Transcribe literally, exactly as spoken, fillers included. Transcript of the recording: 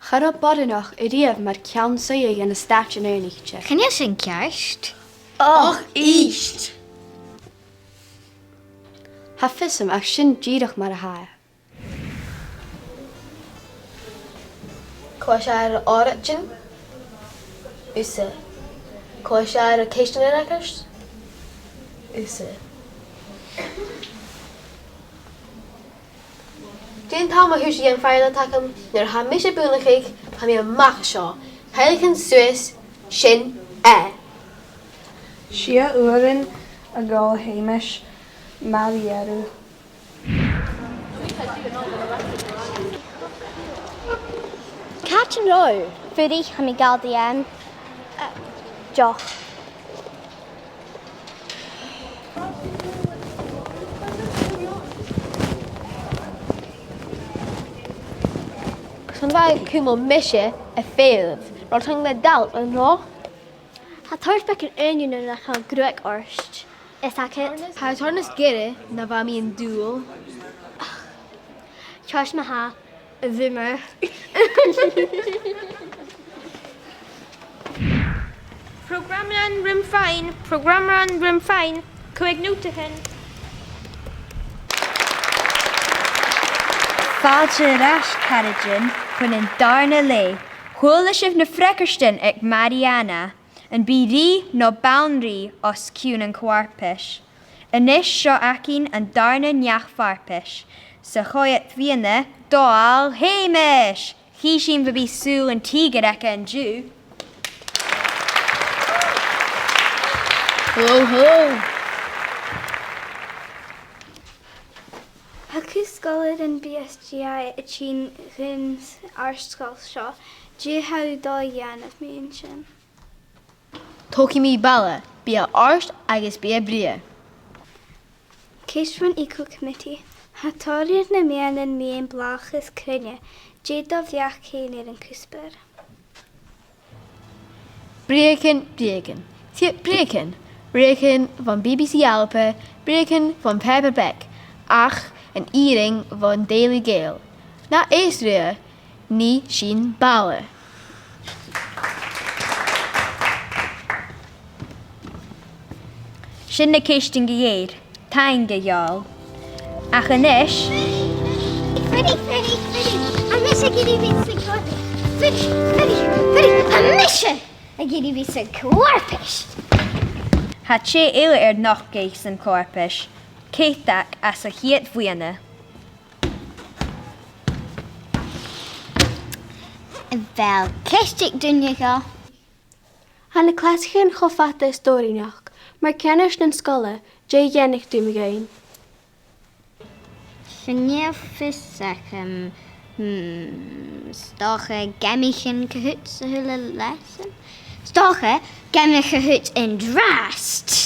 Cha robh boireannach a-riamh mar cheann-suidhe dha na Stàitean Aonaichte. Chan eil sin ceart. Och, èist! Tha fios agam, ach sin dìreach mar a tha e. Cò as fheàrr a dh'òraich sinn? Thusa. Cò as fheàrr a' cheistean a fhreagairt? Thusa. Dè an t-àm a thòisich an phìob a' tighinn? Nuair a tha mise a' buannachadh, tha mi a-mach à seo. Tha e a' tighinn suas, sin e. Sia uairean a' dol, a Sheumais, mar a dh'fhaodadh. Càit an robh thu? Fuirich, tha mi a' gabhail dhan, eh, deoch. Carson a bha thu a' cumail mise a' falbh? Robh thu a' dol a dh'fhalbh, an robh? Tha e a' toirt beagan ùine nuair nach eil gruag ort. Is agad. Tha e a' toirt nas giorra na bha mi an-diugh. Ceart ma-thà, a bhoomer. Prògram ran rim faighinn, prògram ran rim faighinn, còig nòtaichean. Fàilte air ais, caraidean, chun an dàrna leth. Chuala sibh na freagairtean aig Màiri Anna. Am bi rìgh no banrigh os cionn a' cho-fharpais? A-nis seo againn an dàrna neach-farpais sa choimhead-bhuidhne, Dòmhnall Sheumais! Chì sinn am bi sùil an tìgeir aige an-diugh. Ho, ho! Tha cus sgoilearan B S G I a' tighinn dhan àrd-sgoil seo. Dè tha thu a' dol a dhèanamh mu dheidhinn sin? Togaidh mi balla, bidh e àrd agus bidh e brèagha. Ceist bhon Eco-Committee. Tha tòrr air na meadhanan mu bhlasad is cruinne. Dè do bheachd fhèin air a' chuspair? Breugan, breugan. Sia, breugan. Breugan bhon B B C Alba, breugan bhon Pàipear Beag, ach an fhìrinn bhon Daily Gael. Na fhios riutha, nì sinn balla. Sin na ceistean gu lèir. Taing, a gheall. Ach a-nis. Fuirich, fuirich, fuirich. Tha mise ag iarraidh a bhith sa cho-, fuirich, fuirich, fuirich. Tha mise ag iarraidh a bhith sa cho-fharpais. Tha tè eile air nochdadh san co-fharpais. Ceudach às a' chiad bhuidheann. A bheil ceist aig duine dhomh? Tha na clasaichean cho fada is dòrainneach, mar ceannard nan sgoile, dè dhèanadh tu mu dheidhinn? Chan eil fhios agam, hmm, 's dòcha gabh mi sin co-dhiù sa h-uile leasan. 'S dòcha gabh mi co-dhiù an-dràsta.